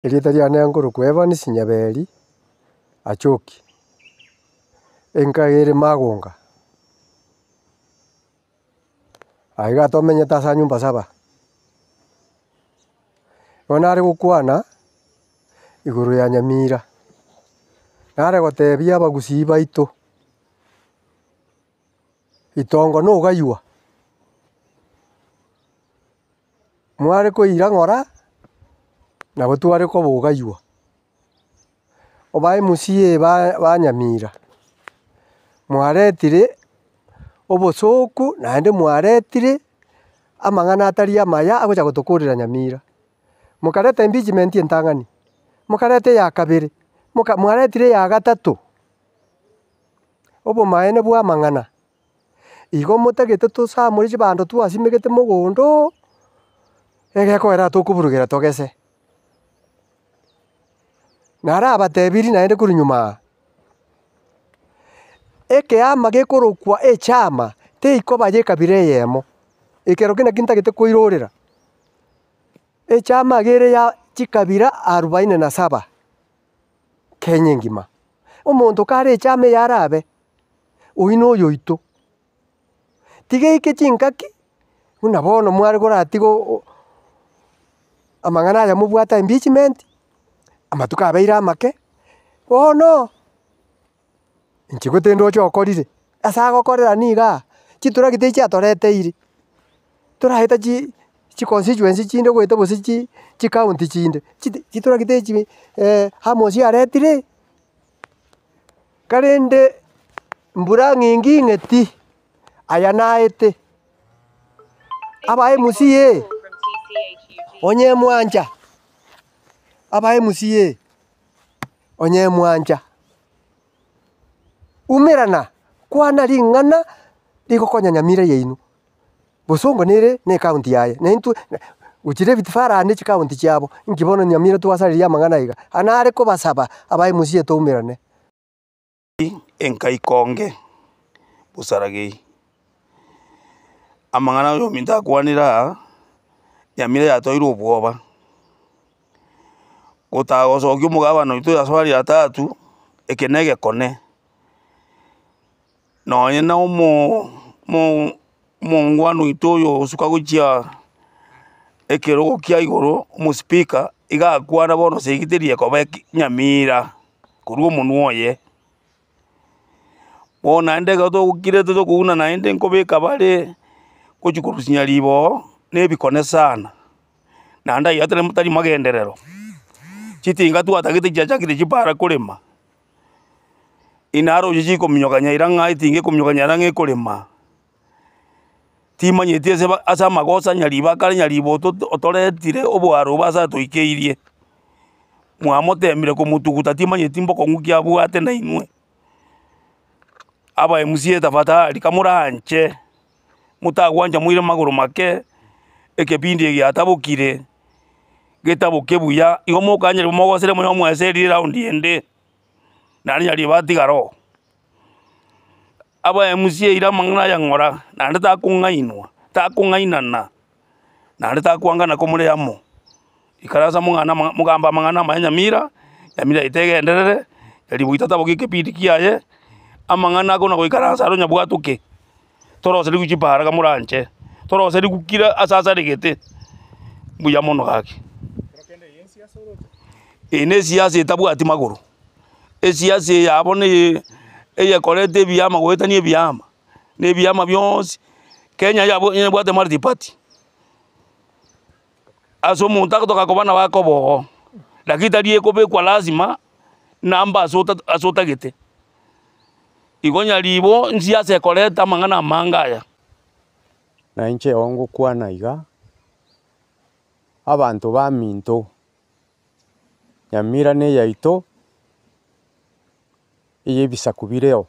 Erieta riane nkorokwa Evans Nyaberi Achoki, enka ere Magonga, aiga tomenyete ase anyumba saba. Bono nare gokwana igoro ya Nyamira, nare gotebia abagusii baito, itongo nogaywa. Mware koira ng'ora, nabo tware kobogaywa, obae MCA ba ba Nyamira, mwaretire obosooku naende mwaretire amang'ana atari amaya agocha gotokorera Nyamira. Mokareta impeachment entang'ani, mokareta eya kabere, moka mwaretire eya gatato, obomaene bwa amang'ana. Igo motagete tosamore chibando twasimegete mogondo, egekogera tokoburugera togese. Narabatebirie naende korwa nyuma aa, ekeama gekorokwa echama teikoba ya ekabira eyemo, ekero ki naki ntagete koirorera, echama iga ere ya chikabira arubaini na saba Kenya engima. Omonto kare echama eye arabe. Oyio noyoito. Tiga eike chingaki buna bono mware koratiga amang'ana aya mobwate impeachment, amatuko abeire amake, bono inche gose ndoche okorire, ase agokorera nigo aa, chitractor echi chiatoreteire, toraeta chi chiconstituency chinde goeta gose chi chicounty chinde, chiti chitractor echi Amos aretire. Korende mbura ng'ingi ng'eti, aya naete, aba MCA, onye mwancha, aba MCA, onye mwancha, umerana, kwana ring'ana rigokonya Nyamira yaino. Bosongo nere na ecounty yaye, na intwe gochia Rift Valley ne chicounty chiabo, inki bono Nyamira twasareria amang'ana aiga, aya nare kobasaba aba MCA toumerane. Enka ikonge, bosaragei. Amang'ana oyominto akwanire aa, Nyamira yatoeire obwoba, gotagosokia omogabana oito oyo ase aria tatu, eke na egekone. Nonye na omo omo omongwana oito oyo osuka gochia ekerogo kia igoro, omospeaker, iga akwana bono segiteri ekoba eke nyamira korwa omonwe oye. Bono naende ekero togokirete tokouna naende nkobeka bare gochi korusia nyaribo na ebikone sana, naende aywo tari tari magenderero. Chitinga twatagete chiachakire chipara korema. Inaroche chikominyoka nyaira ng'a etinga ekominyoka nyaira ng'a ekorema, timanyeti ase ba ase amagoso a nyaribo akare nyaribo oto otoretire oboaro obo ase atoikeirie, mwamotemire komotuguta timanyeti mbokong'u ki abwate nainwe. Aba MCA tafadhali kamoranche, motagwancha moire magoro make, ekepindi eke giatabokire, getaboke buya, igo mokanyare mogosere moyo mweserire eraundi ende. Naende nyaribo atigare oo. Aba MCA ire amang'ana aya ng'ora, naende takong'ainwa, takong'ainana, naende takwangana komore amo. Ikaransa mong'ana amang'a mogambe amang'ana amaya nyamira, nyamira yaito egenderere, nyaribo oito ataboki ekepindi kiaye, amang'ana akona goikaransa aro nyabwatoke, toroserigwe chipara kamoranche, toroserigwe kira ase asaregete, mbuya mono gaki. Eye ne esiasa etabwati magoro, esiasa eye yabo neye eyekoreta ebiama goetania ebiama, na ebiama bionsi, Kenya yabo nebwate multiparty, ase omonto agotoka koba nabo akoba oo, lakini tari ekobekwa lazima namba ase ota ase otagete. Igo nyaribo nsiasa ekoreta amang'ana amange aya. Na inche igo ngokwana iga, abanto baminto, Nyamira neyaito, ey'ebisaku bireo.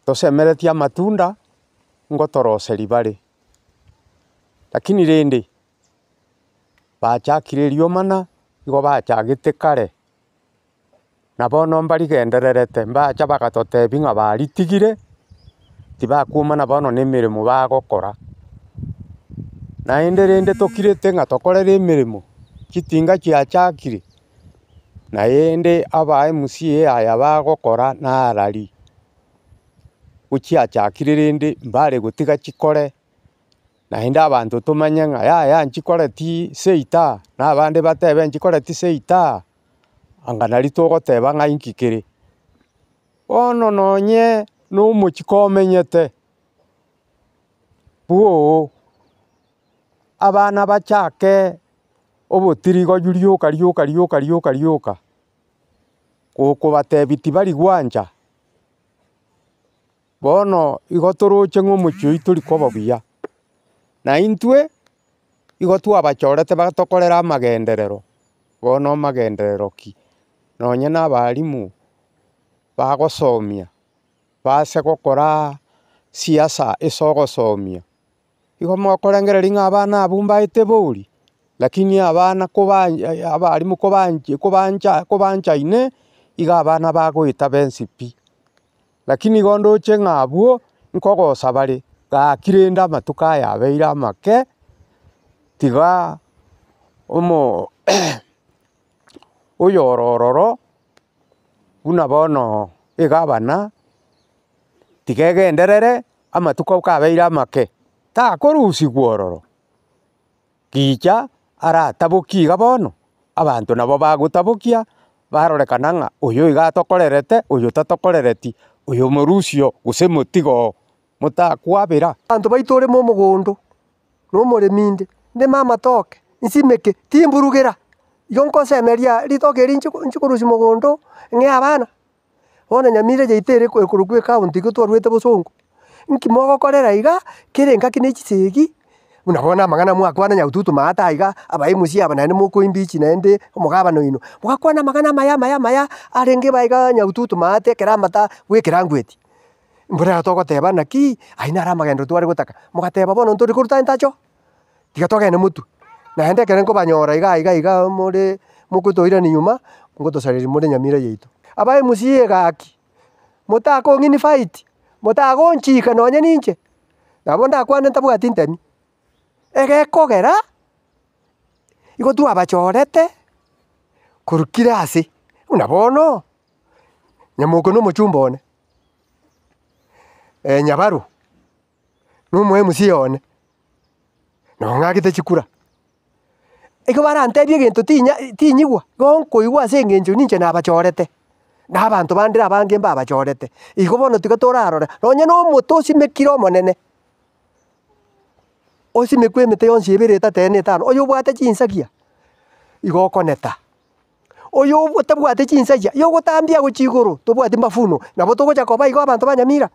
Tosemeretie amatunda, ngotoroseria bare, lakini rende, bachakire eriomana, igo bachagete kare. Na bono mbarigendererete, mbacha bagatotebia ng'a baritigire, tibakwomana bono na emeremo bagokora. Naende rende tokirete ng'a tokorere emeremo, Chitinga chiachakire, naende aba MCA aya bagokora narari, gochiachakire rende mbare gotiga chikore, naende abanto tomanye ng'a yaya nchikoreti seita, na abande batebe nchikoreti seita aa, anga nari togoteba ng'a inki kere. Bono nonye na omochie komenyete, bwooo. Abana bachake obotirigoyu rioka rioka rioka rioka rioka, gokobatebia tibari gwancha, bono igo toroche ng'a omochie oyio tori koba buya. Na intwe, igo twabachorete batokorere amagenderero, bono magenderero ki? Nonye na abalimu bagosomia, base gokora siasa ase ogosomia. Igo mokorengereria ng'a abana abwo mbaete bori, lakini abana koba abalimu kobanchi kobancha kobanchaine, iga abana bagoeta bensi pi. Lakini igo ndoche ng'a abwo, nkogosa bare, gaki rende amatuko aya abeire amake, tiga omo oyoro ororo, buna bono egavana, tiga egenderere. Amatuko kabeire amake, takorusigwa ororo, gicha aratabokie iga bono, abanto nabo bagotabokia, barorekana ng'a oyo iga atokorerete, oyo tatokorereti, oyo morusio gose motigo oo, motakwabera. Abanto baito oreme omogondo, na omoremi inde, ndeme amatoke, nsimeke, timburugera, igo nkosemeria ritoke eri nchi nchikorusia mogondo, ng'e abana. Bono Nyamira yaito ere ekorokwa ecounty igo twarwete bosongo, nki mogokorera iga, kera engaki ne chisegi, buna bono amang'ana mwakwana Nyaututu maate aiga, aba MC aba naende moko impeach naende omogabana oino, mwakwana amang'ana amaya amaya amaya, arenge iga iga Nyaututu maate ekero amata bwa ekerangweti. Mbuna togoteba naki, aywo naro amagenderero tware gotaka, mogateba bono ntori koruta entacho. Tiga togende motwe, naende ekero nkobanyora iga iga iga more mokotoirania nyuma, ngotosareria more nyamira yaito. Aba MCA gaki, motakong'ini fight, motagonchika nonye ninche, nabo ndakwane ntabwati ntemi, egekogera, igo twabachorete, korwa kera ase, buna bono, nyamoko na omochumba one, nyabaro. Na omo MCA one, nong'akete chikura, ekero barantebie egento tinya tinyigwa, igo nkoigwa ase eng'encho ninche nabachorete, na abanto bande abange mbabachorete. Igo bono tiga torarore, nonye na omote osimekire omonene, osimekwe emete yonsi ebere etato ene etano, oyobwate chinsagia, igo okoneta. Oyo otabwati chinsagia, yogotambia gochia igoro, tobwati mafuno, nabo togocha koba igo abanto ba Nyamira.